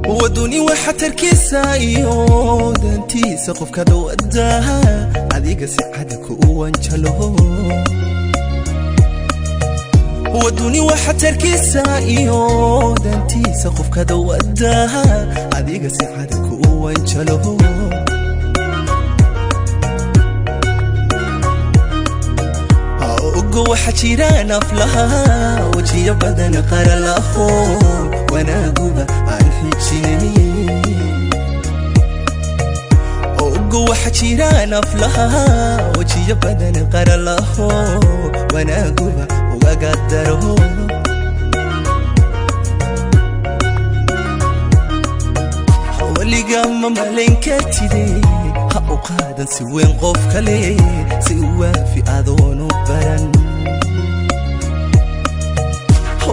Waduni waxa tarkiisa iyo dantiisa qofka dawada adiga si cad ku wanjalo. Waduni waxa tarkiisa iyo dantiisa qofka dawada adiga si cad ku wanjalo. Ogo waxa jira naflaha wajiyo badan qaralaho wanaaguba aan xijinay. Ogo waxa jira naflaha wajiyo badan qaralaho wanaaguba ugaga daro. Weliga ma malayn kartide ha u qaadan si weyn qof kale si u waafi adoonu baran.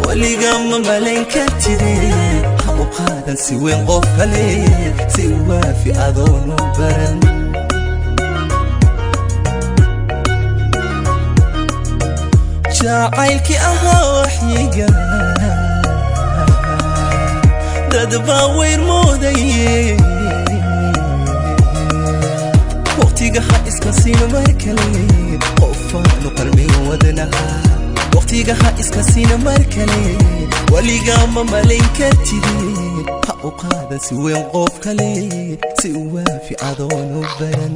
Weliga ma malayn kartide ha u qaadan si weyn qof kale si u waafi adoonu baran. Jacaylkii ahaa waxyiga dad baa weyr moodaye, waqtiga ha iska siina mar kale qofaanu qalmin wadnaha. Waqtiga ha iska siina mar kale, weliga ma malayn kartide ha u qaadan si weyn qof kale si u waafi adoonu baran.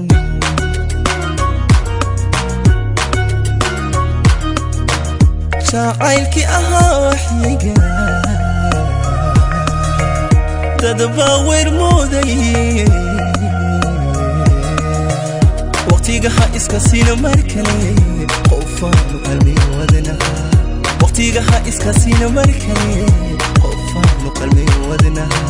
Jacaylkii ahaa waxyiga dad baa weyr moodaye, waqtiga ha iska siina mar kale qofaanu qalmin wadnaha. Waqtiga ha iska siina mar kale qofaanu qalmin wadnaha.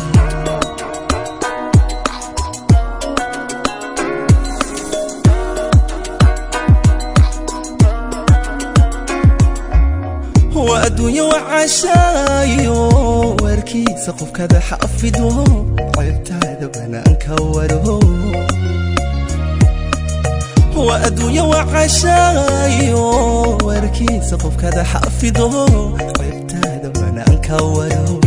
Waa adduunyo wacashaayo warkiisa qofkada xafido ceebtaada banaanka waro. Waa adduunyo wacashaayo warkiisa qofkada xafido ceebtaada banaanka waro.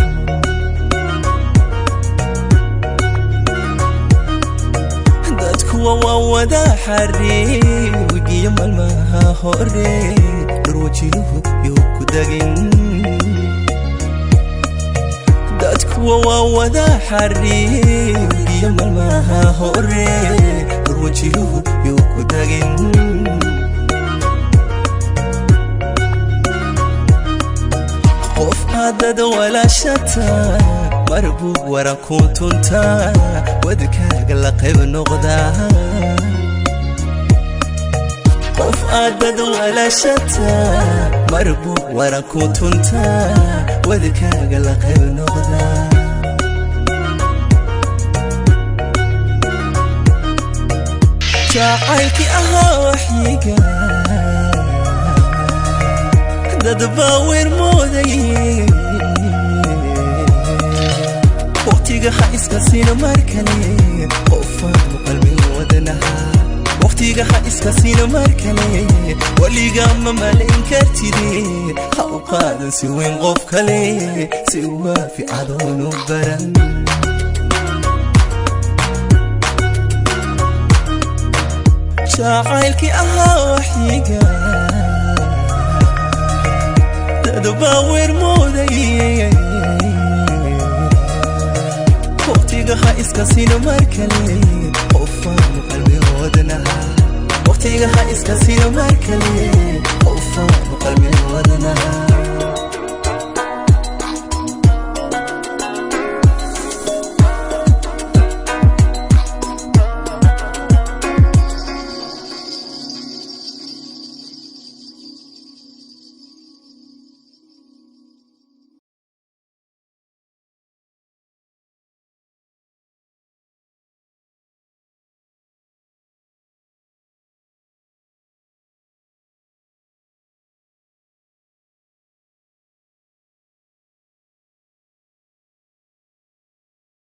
Dadkuwa waa wada xariir wegiyo maalmaha hore dhurwajiluhu yuu ku dagin. Dadkuwa waa wada xariir wegiyo maalmaha hore dhurwajiluhu yuu ku dagin. Qof aadad walaashata mar buu waran ku tuntaa wadkaaga la qayb noqdaa. Qof aadad walaashata mar buu waran ku tuntaa wadkaaga la qayb noqdaa. Jacaylkii ahaa waxyiga dad baa weyr moodaye, waqtiga ha iska siina mar kale qofaanu qalmin wadnaha. Waqtiga ha iska siina mar kale, weliga ma malayn kartide ha u qaadan si weyn qof kale si u waafi adoonu baran. Jacaylkii ahaa waxyiga dad baa weyr moodaye, waqtiga ha iska siina mar kale qofaanu qalmin wadnaha. Waqtiga ha iska siina mar kale qofaanu qalmin wadnaha.